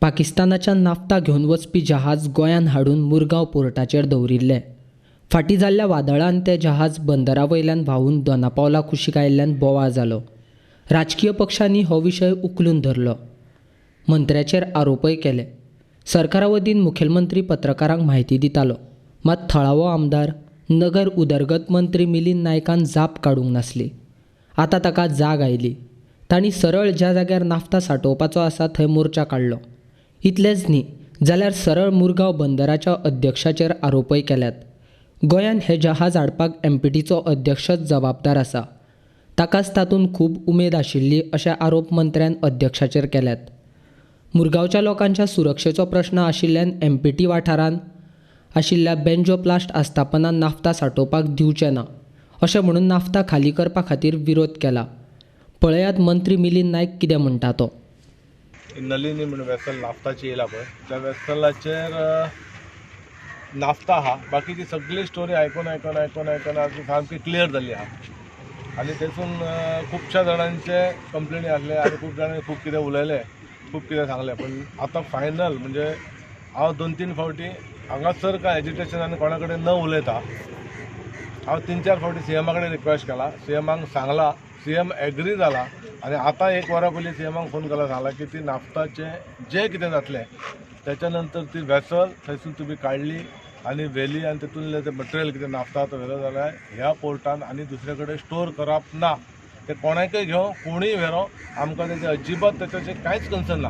पाकिस्तानाच्यान naphtha घेवन वचपी जहाज गोंयांत हाडून मुरगांव पोर्टाचेर दवरिल्लें. फाटीं जाल्ल्या वादळान तें जहाज बंदरा वयल्यान व्हांवून दोनापावला कुशीक आयिल्ल्यान बोवाळ जालो. राजकीय पक्षांनी हो विशय उखलून धरलो. मंत्र्याचेर आरोपय केले. सरकारा वतीन मुखेलमंत्री पत्रकारांक म्हायती दितालो. मात थळावो आमदार, नगर उदरगत मंत्री मिलिंद नायकान जाप काडूंक नासली. आतां ताका जाग आयली. तांणी सरळ ज्या जाग्यार नाफ्ता सांठोवपाचो आसा थंय मोर्चा काडलो. इतलेंच न्ही जाल्यार सरळ मुरगांव बंदराच्या अध्यक्षाचेर आरोपय केल्यात. गोंयांत हें जहाज हाडपाक एमपीटीचो अध्यक्षच जबाबदार आसा. ताकाच तातूंत खूब उमेद आशिल्ली अशे आरोप मंत्र्यान अध्यक्षाचेर केल्यात. मुरगांवच्या लोकांच्या सुरक्षेचो प्रश्न आशिल्ल्यान एमपीटी वाठारांत आशिल्ल्या बेंजो प्लास्ट आस्थापनान नाफ्ता सांठोवपाक दिवचे ना अशें म्हणून नाफ्ता खाली करपा खातीर विरोध केला. पळयात मंत्री मिलिंद नायक कितें म्हणटा तो. नलिनी म्हण वेसल नाफ्ताची येयला पळय, त्या वेसलाचेर नाफ्ता आहा. बाकीची सगळी स्टोरी आयकून आयकून आयकून आयकून आतां सामकी क्लियर जाल्ली आहा. आनी तेतून खुबश्या जाणांचे कंप्लेनी आसले आनी खूब जाणांनी खूब कितें उलयलें, खूब कितें सांगलें. पूण आतां फायनल म्हणजे हांव 2-3 फावटी हांगासर काय एजिटेशन आनी कोणा कडेन न उलयता हांव 3-4 फावटी सीएमा कडेन रिक्वेस्ट केला, सीएमाक सांगला, सीएम एग्री जाला. आनी आतां 1 वरा पयलीं सीएमाक फोन केला, सांगला की ती नाफ्ताचें जें कितें जातलें त्याच्या नंतर ती वेसल थंयसून तुमी काडली आनी व्हेली आनी तितूंतलें तें मटेरियल कितें नाफ्ता तो व्हेलो जाल्यार ह्या पोर्टान आनी दुसरे कडेन स्टोर करप ना. ते कोणाकय घेवं, कोणूय व्हेरो, आमकां तेजें अजिबात तेचें कांयच कन्सर्न ना.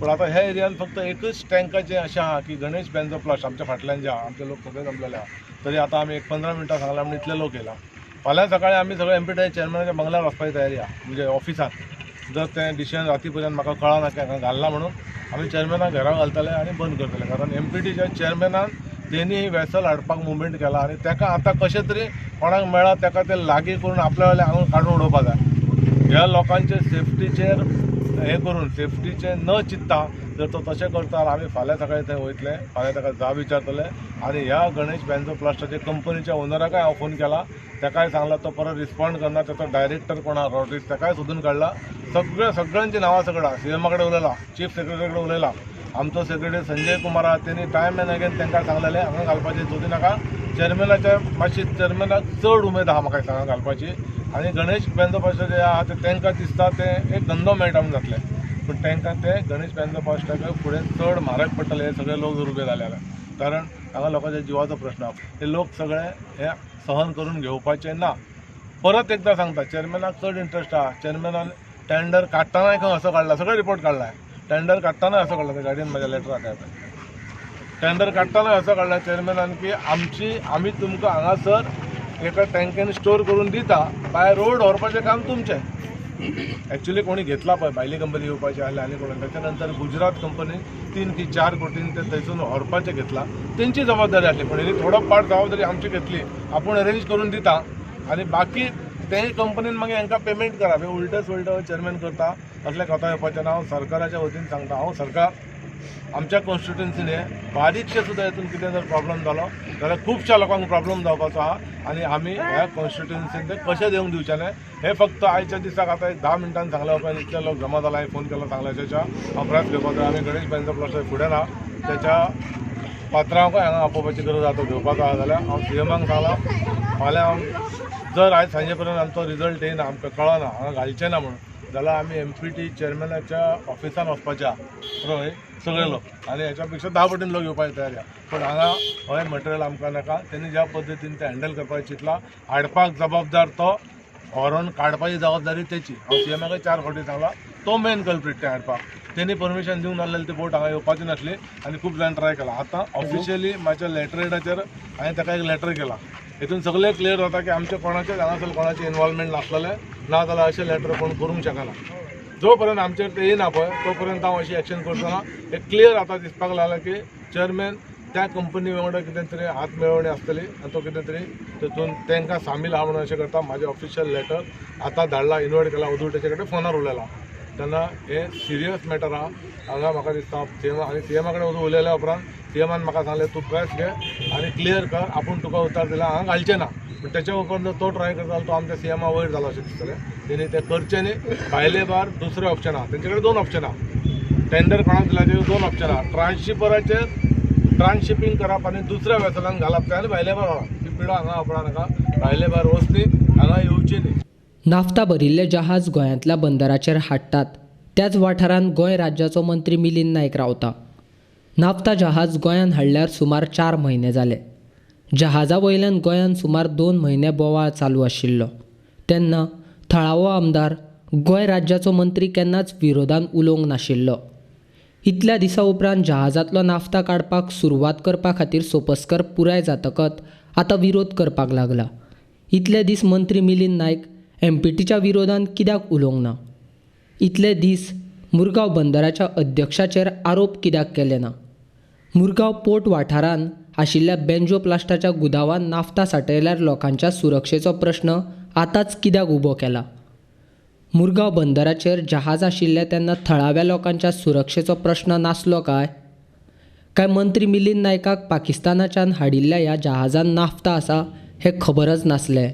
पूण आतां ह्या एरियान फक्त एकच टँकाचें अशें आहा की गणेश बेंजो प्लास्ट आमच्या फाटल्यान जे आहा, आमचे लोक सगळे जमलेले आहा. तरी आतां आमी एक 15 मिनटां सांगलां म्हण इतले लोक येयला. फाल्यां सकाळी आमी सगळे एमपीटी चेअरमॅनाच्या बंगल्यार वचपाची तयारी आहा, म्हणजे ऑफिसान. जर तें डिसिजन राती पर्यंत म्हाका कळना की हांगा घालना म्हणून आमी चेअरमॅनाक घरा घालतले आनी बंद करतले. कारण एमपीटीच्या चेअरमॅनान तेणी ही वेसल हाडपाक मुवमेंट केला आनी ताका आतां कशें तरी कोणाक मेळा ताका ते लागीं करून आपल्या वयल्यान हांगा काडून उडोवपा जाय. ह्या लोकांचे सेफ्टीचेर हें करून सेफ्टीचें न चिंतता जर तो तशें करता जाल्यार आमी फाल्यां सकाळीं थंय वयतले, फाल्यां ताका जाब विचारतले. आनी ह्या गणेश बेंजो प्लास्टाच्या कंपनीच्या ओनराकय हांव फोन केला, ताकाय सांगला, तो परत रिस्पोंड करना. ताचो डायरेक्टर कोण आहा रॉड्रिक्स ताकाय सोदून काडला. सगळ्यांची नांवां सगळं आहा. सीएमा कडेन उलयला, चीफ सेक्रेटरी कडेन उलयला, आमचो सेक्रेटरी संजय कुमार आहा, तेणी टायम एन्ड अगेन तांकां सांगलेलें हांगा घालपाचें चोदी नाका. चेअरमॅनाच्या मातशी चेअरमॅनाक चड उमेद आहा म्हाका दिसता हांगा घालपाची. आनी गणेश बेंजो प्लास्टाचें जे आहा तें तांकां दिसता तें एक धंदो मेळटा म्हूण जातलें, पूण तांकां तें गणेश बेंजो प्लास्टाक फुडें चड म्हारग पडटलें हे सगळे लोक जर उबे जाले जाल्यार. कारण हांगा लोकांच्या जिवाचो प्रश्न आहा. हे लोक सगळे हे सहन करून घेवपाचे ना. परत एकदां सांगता, चेअरमॅनाक चड इंट्रस्ट आहा. चेअरमॅनान टेंडर काडटनाय खंय असो काडला, सगळे रिपोर्ट काडला. टेंडर काडटनाय असो काडला, गाडयेन म्हाज्या लेटर आसा. टेंडर काडटनाय असो काडला चेअरमॅनान की आमी तुमकां हांगासर एका टँकेन स्टोर करून दिता, बाय रोड व्हरपाचें काम तुमचें. एक्चुली कोणी घेतला पळय भायली कंपनी येवपाची आसली आनी कोणी, त्याच्या नंतर गुजरात कंपनी 3 की 4 कोटीन ते थंयसून व्हरपाचें घेतला, तेंची जबाबदारी आसली. पण हेणी थोडो पार्ट जबाबदारी आमची घेतली, आपूण अरेंज करून दिता आनी बाकी ते कंपनीन मागीर हांकां पेमेंट करा. मागीर उलटे सुलटे चेअरमॅन करता असलें कोता येवपाचें ना. हांव सरकाराच्या वतीन सांगता, हांव सरकार आमच्या कॉन्स्टिट्युन्सीने बारीकशें सुद्दां हितून कितें जर प्रॉब्लम जालो जाल्यार खुबश्या लोकांक प्रॉब्लम जावपाचो आहा आनी आमी ह्या कॉन्स्टिट्युन्सीन ते कशें दिवंक दिवचें न्हय हें फक्त आयच्या दिसाक आतां एक 10 मिनटान सांगल्या उपरांत इतले लोक जमा जाला. हांवें फोन केलो सांगल्या तेच्या हांव प्रेस घेवपाचो. आमी गणेश बेंजो प्लास्टर फुडें ना, तेच्या पात्रांवकूय हांगा आपोवपाची गरज आहा, तो घेवपाचो आहा जाल्यार हांव सीएमाक सांगलां फाल्यां हांव जर आयज सांजे पर्यंत आमचो रिजल्ट येयना, आमकां कळना हांगा घालचें ना म्हणून, जाल्यार आमी एमपीटी चेअरमॅनाच्या ऑफिसान वचपाचे आहा बरोबर सगळे लोक. आनी हेच्या पेक्षा 10 पटीन लोक येवपाची तयारी आहा. पूण हांगा हय मटेरियल आमकां नाका. तेणी ज्या पद्दतीन तें हँडल करपाचें चिंतलां, हाडपाक जबाबदार तो, व्हरोन काडपाची जबाबदारी तेची. हांव सीएमाकय 4 फावटी सांगलां, तो मेन कल्प्रीट तें हाडपाक. तेणी परमिशन दिवंक नासलें, ती बोट हांगा येवपाची नासली आनी खूब जाण ट्राय केला. आतां ऑफिशियली म्हाज्या लेटरेडाचेर हांवें ताका एक लेटर केला, हितून सगळें क्लियर जाता की आमचें कोणाचें हांगासर कोणाचें इनवॉल्वमेंट नासलेलें, ना जाल्यार अशें लेटर कोण करूंक शकना. जो पर्यंत आमचेर ते येयना पळय तो पर्यंत हांव अशी एक्शन करचो ना. हें क्लियर आतां दिसपाक लागलां की चेअरमॅन त्या कंपनी वांगडा कितें तरी हात मेळोवणी आसतली आनी तो कितें तरी तितून तांकां सामील आहा म्हणून अशें करता. म्हाजें ऑफिशियल लेटर आतां धाडला, इनवायट केला, अदूं तेचे कडेन फोनार उलयला. तेन्ना हें सिरियस मॅटर आहा. हांगा म्हाका दिसता सीएम आनी सीएमा कडेन वचून उलयल्या उपरांत सीएमान म्हाका सांगलें तूं प्रेस घे आनी क्लियर कर, आपूण तुका उतर दिला हांगा घालचें ना. पूण तेच्या उपरांत जर तो ट्राय करता जाल्यार तो आमच्या सीएमा वयर जालो अशें दिसतलें. तेणी तें करचें न्ही. भायले भायर दुसरें ऑप्शन आहा, तेंचे कडेन 2 ऑप्शन आहा. टेंडर कोणाक दिला तेजेर दोन ऑप्शन आहा. ट्रान्सशिपराचेर ट्रान्सशिपींग करप आनी दुसऱ्या वेसलान घालप तें आनी भायले भायर व्हरप. ती पिडो हांगा वापरा नाका, भायले भायर वचनी, हांगा येवची न्ही. नाफ्ता भरिल्लें जहाज गोंयांतल्या बंदराचेर हाडटात त्याच वाठारांत गोंय राज्याचो मंत्री मिलिंद नायक रावता. नाफ्ता जहाज गोंयांत हाडल्यार सुमार 4 म्हयने जाले. जहाजा वयल्यान गोंयांत सुमार 2 म्हयने बोवाळ चालू आशिल्लो तेन्ना थळावो आमदार गोंय राज्याचो मंत्री केन्नाच विरोधान उलोवंक नाशिल्लो. इतल्या दिसा उपरांत जहाजांतलो नाफ्ता काडपाक सुरवात करपा खातीर सोपस्कर पुराय जातकच आतां विरोध करपाक लागला. इतले दीस मंत्री मिलिंद नायक एमपीटीच्या विरोधान कित्याक उलोवंक ना? इतले दीस मुरगांव बंदराच्या अध्यक्षाचेर आरोप कित्याक केले ना? मुरगांव पोर्ट वाठारांत आशिल्ल्या बेंजो प्लास्टाच्या गुदावान नाफ्ता सांठयल्यार लोकांच्या सुरक्षेचो प्रश्न आतांच कित्याक उबो केला? मुरगांव बंदराचेर जहाज आशिल्लें तेन्ना थळाव्या लोकांच्या सुरक्षेचो प्रश्न नासलो काय? काय मंत्री मिलिंद नायकाक पाकिस्तानाच्यान हाडिल्ल्या ह्या जहाजान नाफ्ता आसा हें खबरच नासलें?